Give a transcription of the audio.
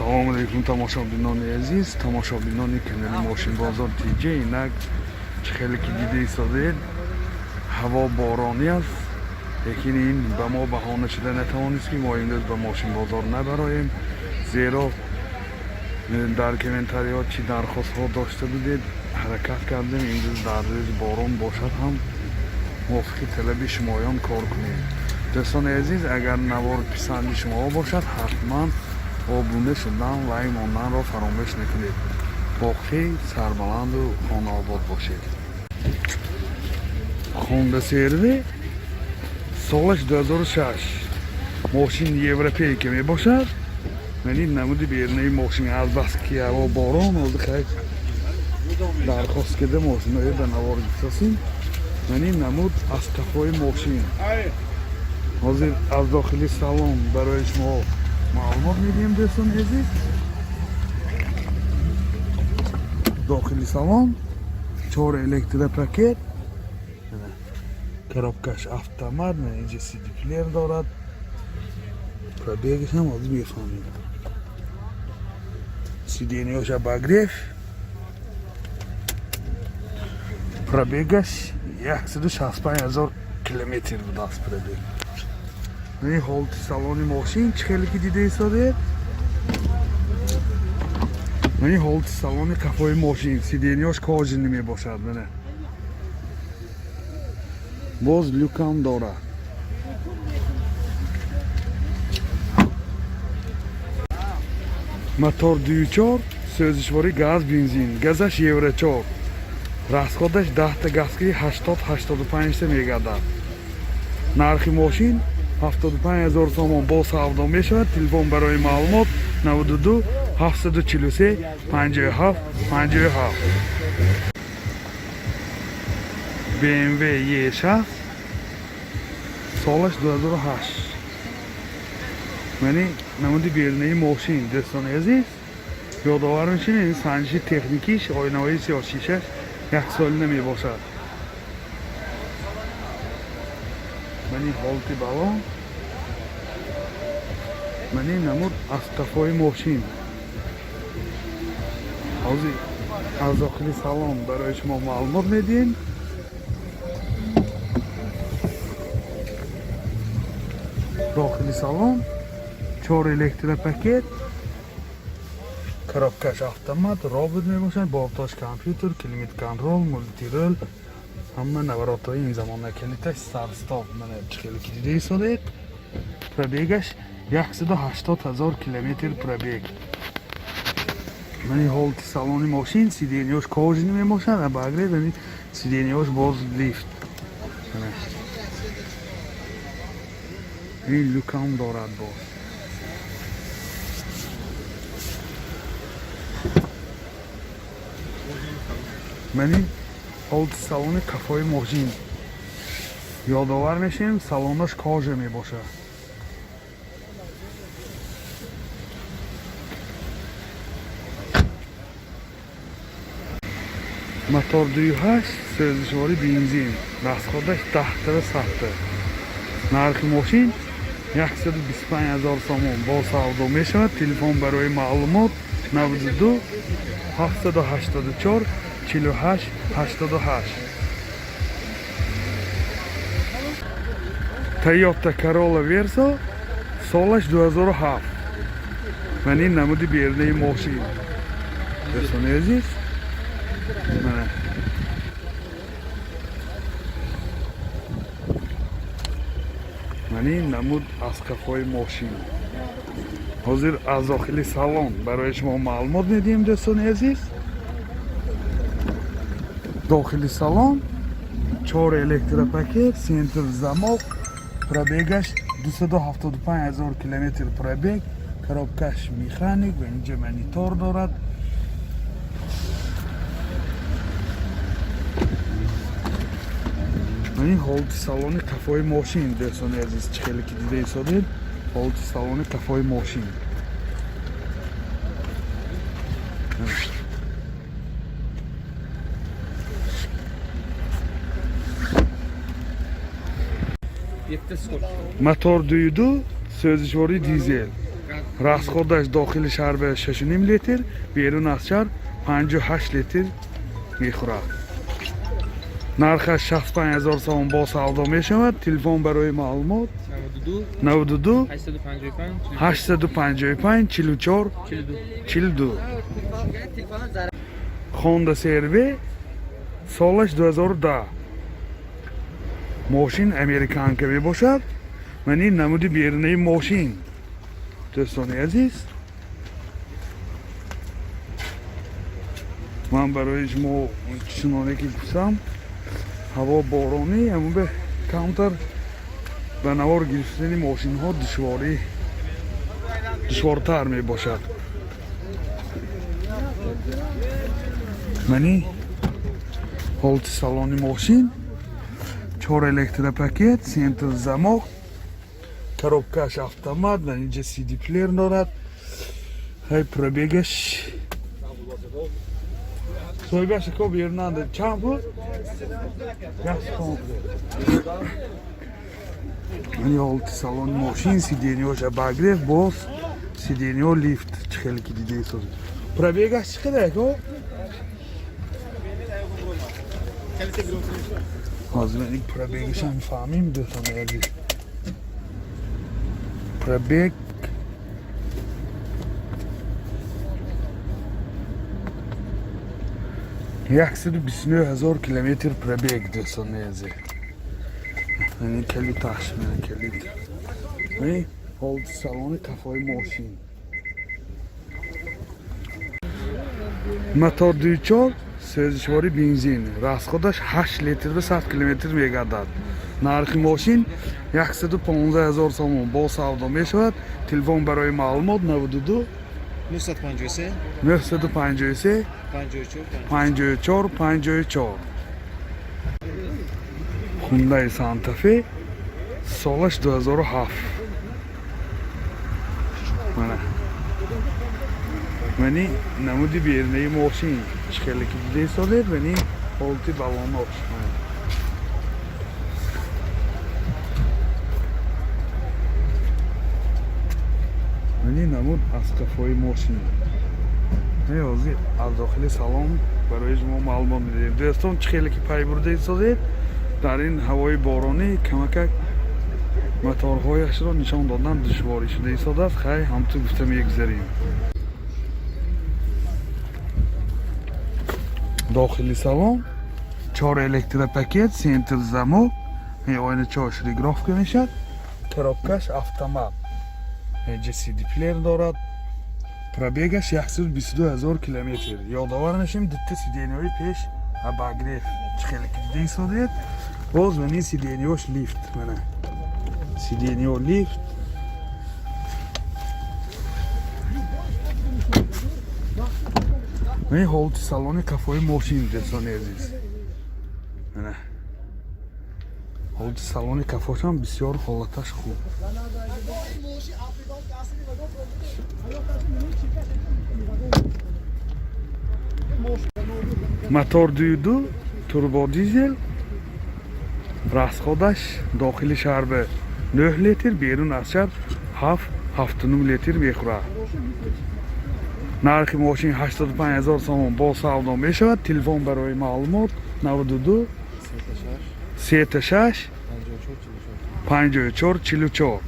Салому алейкум, тамошобинони азиз, тамошобинони канали Мошинбозор ТЖ. Инак, чӣ хеле ки дида истодед, ҳаво боронӣ аст, лекин ин ба мо баҳона шуда натавонист, ки мо имрӯз ба мошинбозор набароем, зеро дар комментариҳо чӣ дархостҳо дошта будед, ҳаракат кардем имрӯз дар рӯзи борон бошад ҳам мувофиқи талаби шумоён кор кунем. Дӯстони азиз, агар навор писанди шумоҳо бошад, ҳатман обуна шудан, лайк монданро фаромӯш накунед. Боқӣ сарбаланду хонаобод бошед. Хонда CR-V, солаш 2006, мошин европейка мебошад. Мани намуди берунаи мошин. Азбаски ҳаво борон, ҳозир хай дархост карда мошинои ба навор гирифтасем. Мани намуд аз қафои мошин. Ҳозир аз дохили салон барои шумо маълумот медиҳем, дӯстони азиз. Дохили салон чор электропакет, коробкаш автомат, инҷа CD плеер дорад. Пробегаш ҳам ҳозир мефаҳмем. Сиденьяш обогрев. Пробегаш 165 ҳазор километр будааст пробег. Ин ҳолати салони мошин, чӣ хеле ки дида истодед. Ин ҳолати салони қафои мошин, сиденьяш кожаный мебошад, мана. Боз люкам дорад. Мотор 2.4, сӯзишворӣ газ, бензин, газаш евро 4. Расходаш 10та газки 80-85та мегардад. Нархи мошин 75 ҳазор сомон, бо савдо мешавад. Телефон барои маълумот 92 743 57 57. BMW E6, солаш 2008. Мани намуди берунаи мошин, дӯстони азиз. Ёдовар мешавем, ин санҷиши техникиш, оинаҳои сиёҳшишаш яксолина мебошад. Мани ҳолати балон. Мани намуд аз қафои мошин. Ҳозир аз дохили салон барои шумо маълумот медиҳем. Дохили салон чор электропакет, коробкаш автомат, робот мебошад, борташ компютер, климат контроль, мультируль, ҳама наворотҳои ин замона, калиташ старт-стоп. Мана, чӣ хеле ки дида истодед, пробегаш 180 ҳазор километр пробег. Мани ҳолати салони мошин, сиденьяш кожаный мебошад, обогрев, ами сиденьяш боз лифт. Ин люкам дорад боз. Мани ҳолати салони қафои мошин. Ёдовар мешавем, салонаш кожа мебошад. Мотор 2.8, сӯзишворӣ бензин, расходаш 10тара 100та. Нархи мошин 125 ҳазор сомон, бо савдо мешавад. Телефон барои маълумот 92 784 48 88. Toyota Corolla Verso, солаш 2007. Ман ин намуди берунаи мошин, дӯстони азиз. Мана ман ин намуд аз қафои мошин. Ҳозир аз дохили салон барои шумо маълумот медиҳем, дӯстони азиз. Дохили салон чор электропакет, центр замок, пробегаш 275 ҳазор километр пробег, коробкаш механик ва инҷа монитор дорад. Ин ҳолати салони қафои мошин, дӯстони азиз, чӣ хеле ки дида истодед, ҳолати салони қафои мошин. Yetti сколько? Мотор 2.2, сӯзишворӣ дизел. Расходаш дохили шаҳр ба 6,5 литр, берун аз шаҳр 5,8 литр мехӯрад. Нархаш 65 ҳазор сомон, бо савдо мешавад. Телефон барои маълумот: 92 855 44 42. Honda CR-V, солаш 2010, мошин американка мебошад. Ман ин намуди берунаи мошин, дӯстони азиз. Ман барои шумо чуноне ки гуфтам, ҳаво боронӣ, ҳамон бе камтар ба навор гирифтани мошинҳо душворӣ, душвортар мебошад. Мани ҳолати салони мошин: чор электропакет, центр замок, коробкаш автомат ва инҷа CD плеер дорад. Ҳай, пробегаш, соҳибаш ко берунанда. Чанд пул? Мани ҳолати салони мошин, сиденьеош обогрев, боз сиденьео лифт, чӣ хеле ки дидаи. Пробегаш чӣ қадар, ко? Ҳозир ин пробегашам фаҳмим, дӯстони азиз. Пробег 129 000 километр пробег, дӯстони азиз. Ин калиташ, мана калит. Ин ҳолати салони кафои мошин. Мотор 2.4, сӯзишвори бензин, расходаш 8 литр ба 100 километр мегардад. Нархи мошин 115 ҳазор сомон, бо савдо мешавад. Телефон барои маълумот: 92 953 953 54 54 54. Hyundai Santa Fe, солаш 2007. Мана, мани намуди берунаи мошин, чӣ хеле ки дида истодед. Мани ҳолати балонош. Мана, мани намуд аз қафои мошин. Ҳозир аз дохили салон барои шумо маълумот медиҳем. Дӯстон, чӣ хеле ки пай бурда истодед, дар ин ҳавои боронӣ камакак моторҳояшро нишон додан душворӣ шуда истодааст. Хай, ҳамту гуфта мегузарем. Дохили салон: чор электропакет, центр замок, оиначаош регулировка мешавад, коробкаш автомат, инҷа CD плеер дорад. Пробегаш 122 ҳазор километр. Ёдовар мешавем, дутта сиденьеҳои пеш обогрев, чӣ хеле ки дида истодед. Боз мани сиденьеош лифт, мана сиденьео лифт. Мани ҳолати салони кафои мошин, дӯстони азиз. Мана ҳолати салони кафошам, бисёр ҳолаташ хуб. Мотор 2.2 турбодизел, расходаш дохили шаҳр ба 9 литр, берун аз шаҳр 7, 7,5 литр мехӯрад. Нархи мошин 85 ҳазор сомон, бо савдо мешавад. Телефон барои маълумот: 92 36 54 44.